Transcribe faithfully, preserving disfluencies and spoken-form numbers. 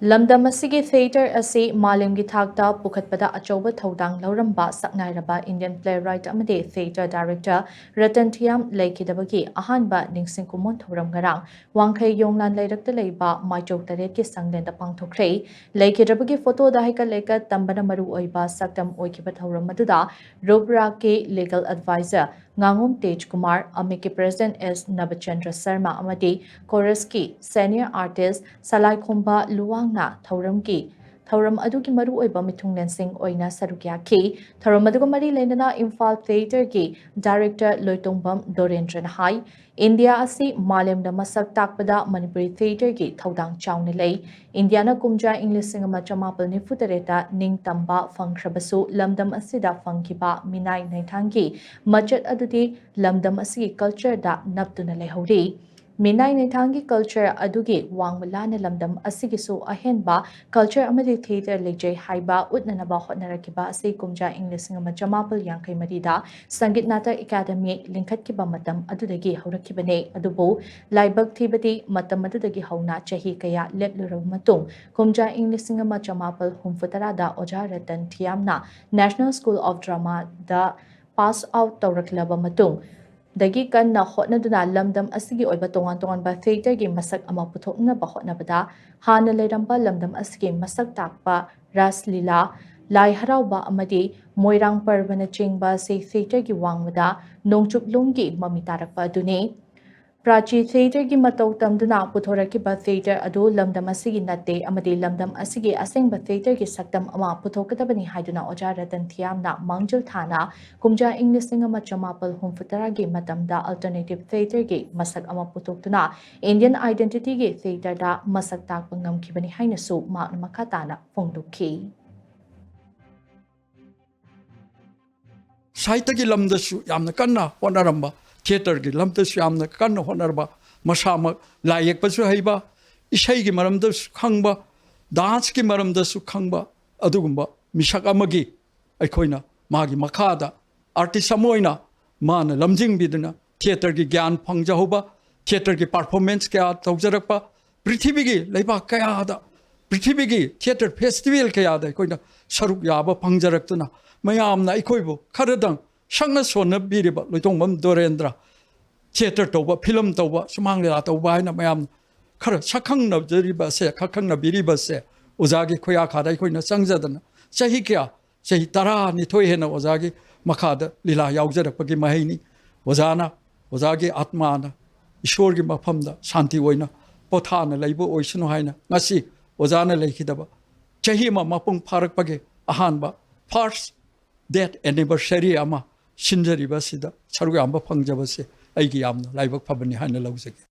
ꯂꯝꯗꯝ ꯑꯁꯤꯒꯤ ꯊꯤꯌꯦꯇꯔ ꯑꯁꯤ ꯃꯥꯂꯦꯝꯒꯤ ꯊꯥꯛꯇ ꯄꯨꯈꯠꯄꯗ ꯑꯆꯧꯕ ꯊꯧꯗꯥꯡ ꯂꯧꯔꯝꯕ ꯁꯛꯅꯥꯏꯔꯕ Indian playwright ꯑꯃꯗꯤ ꯊꯤꯌꯦꯇꯔ ꯗꯥꯏꯔꯦꯛꯇꯔ ꯔꯇꯟ ꯊꯤꯌꯥꯝ ꯂꯩꯈꯤꯗꯕꯒꯤ ꯑꯍꯥꯟꯕ ꯅꯤꯡꯁꯤꯡ ꯀꯨꯝꯑꯣꯟ ꯊꯧꯔꯝ ꯉꯔꯥꯡ ꯋꯥꯡꯈꯩ ꯌꯣꯡꯂꯥꯟ ꯂꯩꯔꯛꯇ ꯂꯩꯕ ꯃꯥꯏꯆꯧ ꯇꯔꯦꯠꯀꯤ ꯁꯪꯂꯦꯟꯗ ꯄꯥꯡꯊꯣꯛꯈ꯭ꯔꯦ꯫ ꯂꯩꯈꯤꯗ꯭ꯔꯕꯒꯤ ꯐꯣꯇꯣꯗ ꯍꯩꯀꯠ ꯂꯩꯀꯠ ꯇꯝꯕꯅ ꯃꯔꯨ ꯑꯣꯏꯕ ꯁꯛꯇꯝ ꯑꯣꯏꯈꯤꯕ ꯊꯧꯔꯝ ꯑꯗꯨꯗ ꯔꯨꯞ ꯔꯥꯒꯀꯤ ꯂꯤꯒꯦꯜ ꯑꯦꯗꯚꯥꯏꯖꯔ ꯉꯥꯉꯣꯝ ꯇꯦꯖ ꯀꯨꯃꯥꯔ, ꯑꯃꯤꯛꯀꯤ ꯄ꯭ꯔꯦꯁꯤꯗꯦꯟꯠ ꯑꯦꯁ ꯅꯕꯆꯟꯗ꯭ꯔ ꯁꯔꯃ ꯑꯃꯗꯤ ꯀꯣꯔꯁꯀꯤ ꯁꯦꯅꯤꯌꯔ ꯑꯥꯔꯇꯤꯁ ꯁꯂꯥꯏꯈꯣꯝꯕ ꯂꯨꯋꯥꯡꯅ ꯊꯧꯔꯝꯒꯤ ꯊꯧꯔꯝ ꯑꯗꯨꯒꯤ ꯃꯔꯨꯑꯣꯏꯕ ꯃꯤꯊꯨꯡꯂꯦꯟꯁꯤꯡ ꯑꯣꯏꯅ ꯁꯔꯨꯛ ꯌꯥꯈꯤ꯫ ꯊꯧꯔꯝ ꯑꯗꯨꯒ ꯃꯔꯤ ꯂꯩꯅꯅ ꯏꯝꯐꯥꯜ ꯊꯤꯌꯦꯇꯔꯒꯤ ꯗꯥꯏꯔꯦꯛꯇꯔ ꯂꯣꯏꯇꯣꯡꯕꯝ ꯗꯣꯔꯦꯟꯗ꯭ꯔꯅ ꯍꯥꯏ, ꯏꯟꯗꯤꯌꯥ ꯑꯁꯤ ꯃꯥꯂꯦꯝꯗ ꯃꯁꯛ ꯇꯥꯛꯄꯗ ꯃꯅꯤꯄꯨꯔꯤ ꯊꯤꯌꯦꯇꯔꯒꯤ ꯊꯧꯗꯥꯡ ꯆꯥꯎꯅ ꯂꯩ꯫ ꯏꯟꯗꯤꯌꯥꯅ ꯀꯨꯝꯖꯥ ꯏꯪ ꯂꯤꯁꯤꯡ ꯑꯃ ꯆꯃꯥꯄꯜ ꯅꯤꯐꯨ ꯇꯔꯦꯠꯇ ꯅꯤꯡꯇꯝꯕ ꯐꯪꯈ꯭ꯔꯕꯁꯨ, ꯂꯝꯗꯝ ꯑꯁꯤꯗ ꯐꯪꯈꯤꯕ ꯃꯤꯅꯥꯏ ꯅꯩꯊꯥꯡꯒꯤ ꯃꯆꯠ ꯑꯗꯨꯗꯤ ꯂꯝꯗꯝ ꯑꯁꯤꯒꯤ ꯀꯜꯆꯔꯗ ꯅꯞꯇꯨꯅ ꯂꯩꯍꯧꯔꯤ꯫ ꯃꯤꯅꯥꯏ ꯅꯩꯊꯥꯡꯒꯤ ꯀꯜꯆꯔ ꯑꯗꯨꯒꯤ ꯋꯥꯡꯃ ꯂꯥꯟꯅ ꯂꯝꯗꯝ ꯑꯁꯤꯒꯤꯁꯨ ꯑꯍꯦꯟꯕ ꯀꯜꯆꯔ ꯑꯃꯗꯤ ꯊꯤꯌꯦꯇꯔ ꯂꯩꯖꯩ ꯍꯥꯏꯕ ꯎꯠꯅꯅꯕ ꯍꯣꯠꯅꯔꯛꯈꯤꯕ ꯑꯁꯤ ꯀꯨꯝꯖꯥ ꯏꯪ ꯂꯤꯁꯤꯡ ꯑꯃ ꯆꯃꯥꯄꯜ ꯌꯥꯡꯈꯩ ꯃꯔꯤꯗ ꯁꯪꯒꯤꯠ ꯅꯥꯇꯛ ꯑꯦꯀꯥꯗꯃꯤ ꯂꯤꯡꯈꯠꯈꯤꯕ ꯃꯇꯝ ꯑꯗꯨꯗꯒꯤ ꯍꯧꯔꯛꯈꯤꯕꯅꯤ꯫ ꯑꯗꯨꯕꯨ ꯂꯥꯏꯕꯛ ꯊꯤꯕꯗꯤ ꯃꯇꯝ ꯑꯗꯨꯗꯒꯤ ꯍꯧꯅ ꯆꯍꯤ ꯀꯌꯥ ꯂꯦꯞꯂꯨꯔꯕ ꯃꯇꯨꯡ ꯀꯨꯝꯖꯥ ꯏꯪ ꯂꯤꯁꯤꯡ ꯑꯃ ꯆꯃꯥꯄꯜ ꯍꯨꯝꯐꯨ ꯇꯔꯥꯗ ꯑꯣꯖꯥ ꯔꯇꯟ ꯊꯤꯌꯥꯝꯅ National School of Dramaꯗ ꯄꯥꯁ ꯑꯥꯎꯠ ꯇꯧꯔꯛꯂꯕ ꯃꯇꯨꯡ ꯗꯒꯤ ꯀꯟꯅ ꯍꯣꯠꯅꯗꯨꯅ ꯂꯝꯗꯝ ꯑꯁꯤꯒꯤ ꯑꯣꯏꯕ ꯇꯣꯉꯥꯟ ꯇꯣꯉꯥꯟꯕ ꯊꯤꯌꯦꯇꯔꯒꯤ ꯃꯁꯛ ꯑꯃ ꯄꯨꯊꯣꯛꯅꯕ ꯍꯣꯠꯅꯕꯗ ꯍꯥꯟꯅ ꯂꯩꯔꯝꯕ ꯂꯝꯗꯝ ꯑꯁꯤꯒꯤ ꯃꯁꯛ ꯇꯥꯛꯄ ꯔꯥꯁ ꯂꯤꯂꯥ, ꯂꯥꯏ ꯍꯔꯥꯎꯕ ꯑꯃꯗꯤ ꯃꯣꯏꯔꯥꯡ ꯄꯔꯕꯅꯆꯤꯡꯕ ꯑꯁꯤ ꯊꯤꯌꯦꯇꯔꯒꯤ ꯋꯥꯡꯃꯗ ꯅꯣꯡꯆꯨꯞꯂꯣꯝꯒꯤ ꯃꯃꯤ ꯇꯥꯔꯛꯄ ꯑꯗꯨꯅꯤ꯫ ꯄ꯭ꯔꯥꯆꯤ ꯊꯤꯌꯦꯇꯔꯒꯤ ꯃꯇꯧ ꯇꯝꯗꯨꯅ ꯄꯨꯊꯣꯔꯛꯈꯤꯕ ꯊꯤꯌꯦꯇꯔ ꯑꯗꯨ ꯂꯝꯗꯝ ꯑꯁꯤꯒꯤ ꯅꯠꯇꯦ ꯑꯃꯗꯤ ꯂꯝꯗꯝ ꯑꯁꯤꯒꯤ ꯑꯁꯦꯡꯕ ꯊꯤꯌꯦꯇꯔꯒꯤ ꯁꯛꯇꯝ ꯑꯃ ꯄꯨꯊꯣꯛꯀꯗꯕꯅꯤ ꯍꯥꯏꯗꯨꯅ ꯑꯣꯖꯥ ꯔꯇꯟ ꯊꯤꯌꯥꯝꯅ ꯃꯥꯡꯖꯤꯜ ꯊꯥꯅ ꯀꯨꯝꯖꯥ ꯏꯪ ꯂꯤꯁꯤꯡ ꯑꯃ ꯆꯃꯥꯄꯜ ꯍꯨꯝꯐꯨ ꯇꯔꯥꯒꯤ ꯃꯇꯝꯗ alternative theatreꯒꯤ ꯃꯁꯛ ꯑꯃ ꯄꯨꯊꯣꯛꯇꯨꯅ Indian identityꯒꯤ theatreꯗ ꯃꯁꯛ ꯇꯥꯛꯄ ꯉꯝꯈꯤꯕꯅꯤ ꯍꯥꯏꯅꯁꯨ ꯃꯍꯥꯛꯅ ꯃꯈꯥ ꯇꯥꯅ ꯐꯣꯡꯗꯣꯛꯈꯤ꯫ ꯁꯥꯍꯤꯇ꯭ꯌꯒꯤ ꯂꯝꯗꯁꯨ ꯌꯥꯝꯅ ꯀꯟꯅ ꯍꯣꯠꯅꯔꯝꯕ, ꯊꯤꯌꯦꯇꯔꯒꯤ ꯂꯝꯗꯁꯨ ꯌꯥꯝꯅ ꯀꯟꯅ ꯍꯣꯠꯅꯔꯕ, ꯃꯁꯥꯃꯛ ꯂꯥꯏ ꯌꯦꯛꯄꯁꯨ ꯍꯩꯕ, ꯏꯁꯩꯒꯤ ꯃꯔꯝꯗꯁꯨ ꯈꯪꯕ, ꯗꯥꯟꯁꯀꯤ ꯃꯔꯝꯗꯁꯨ ꯈꯪꯕ, ꯑꯗꯨꯒꯨꯝꯕ ꯃꯤꯁꯛ ꯑꯃꯒꯤ ꯑꯩꯈꯣꯏꯅ ꯃꯥꯒꯤ ꯃꯈꯥꯗ ꯑꯥꯔꯇꯤꯁ ꯑꯃ ꯑꯣꯏꯅ ꯃꯥꯅ ꯂꯝꯖꯤꯡꯕꯤꯗꯨꯅ ꯊꯤꯌꯦꯇꯔꯒꯤ ꯒ꯭ꯌꯥꯟ ꯐꯪꯖꯍꯧꯕ, ꯊꯤꯌꯦꯇꯔꯒꯤ ꯄꯔꯐꯣꯔꯃꯦꯟꯁ ꯀꯌꯥ ꯇꯧꯖꯔꯛꯄ, ꯄ꯭ꯔꯤꯊꯤꯕꯤꯒꯤ ꯂꯩꯕꯥꯛ ꯀꯌꯥꯗ ꯄ꯭ꯔꯤꯊꯤꯕꯤꯒꯤ ꯊꯤꯌꯦꯇꯔ ꯐꯦꯁꯇꯤꯚꯦꯜ ꯀꯌꯥꯗ ꯑꯩꯈꯣꯏꯅ ꯁꯔꯨꯛ ꯌꯥꯕ ꯐꯪꯖꯔꯛꯇꯨꯅ, ꯃꯌꯥꯝꯅ ꯑꯩꯈꯣꯏꯕꯨ ꯈꯔꯗꯪ ꯁꯛꯅ ꯁꯣꯟꯅꯕꯤꯔꯤꯕ ꯂꯣꯏꯇꯣꯡꯕꯝ ꯗꯣꯔꯦꯟꯗ꯭ꯔ, ꯊꯤꯌꯦꯇꯔ ꯇꯧꯕ, ꯐꯤꯂꯝ ꯇꯧꯕ, ꯁꯨꯃꯥꯡ ꯂꯤꯂꯥ ꯇꯧꯕ ꯍꯥꯏꯅ ꯃꯌꯥꯝ ꯈꯔ ꯁꯛꯈꯪꯅꯖꯔꯤꯕꯁꯦ, ꯈꯛꯈꯪꯅꯕꯤꯔꯤꯕꯁꯦ ꯑꯣꯖꯥꯒꯤ ꯈꯨꯌꯥꯈꯥꯗ ꯑꯩꯈꯣꯏꯅ ꯆꯪꯖꯗꯅ ꯆꯍꯤ ꯀꯌꯥ, ꯆꯍꯤ ꯇꯔꯥꯅꯤꯊꯣꯏ ꯍꯦꯟꯅ ꯑꯣꯖꯥꯒꯤ ꯃꯈꯥꯗ ꯂꯤꯂꯥ ꯌꯥꯎꯖꯔꯛꯄꯒꯤ ꯃꯍꯩꯅꯤ꯫ ꯑꯣꯖꯥꯅ, ꯑꯣꯖꯥꯒꯤ ꯑꯥꯠꯃꯥꯅ ꯏꯁꯣꯔꯒꯤ ꯃꯐꯝꯗ ꯁꯥꯟꯇꯤ ꯑꯣꯏꯅ ꯄꯣꯊꯥꯅ ꯂꯩꯕ ꯑꯣꯏꯁꯅꯨ ꯍꯥꯏꯅ ꯉꯁꯤ ꯑꯣꯖꯥꯅ ꯂꯩꯈꯤꯗꯕ ꯆꯍꯤ ꯑꯃ ꯃꯄꯨꯡ ꯐꯥꯔꯛꯄꯒꯤ ꯑꯍꯥꯟꯕ first death anniversary ꯑꯃ ꯁꯤꯟꯖꯔꯤꯕꯁꯤꯗ ꯁꯔꯨꯛ ꯌꯥꯝꯕ ꯐꯪꯖꯕꯁꯦ ꯑꯩꯒꯤ ꯌꯥꯝꯅ ꯂꯥꯏꯕꯛ ꯐꯕꯅꯤ ꯍꯥꯏꯅ ꯂꯧꯖꯒꯦ꯫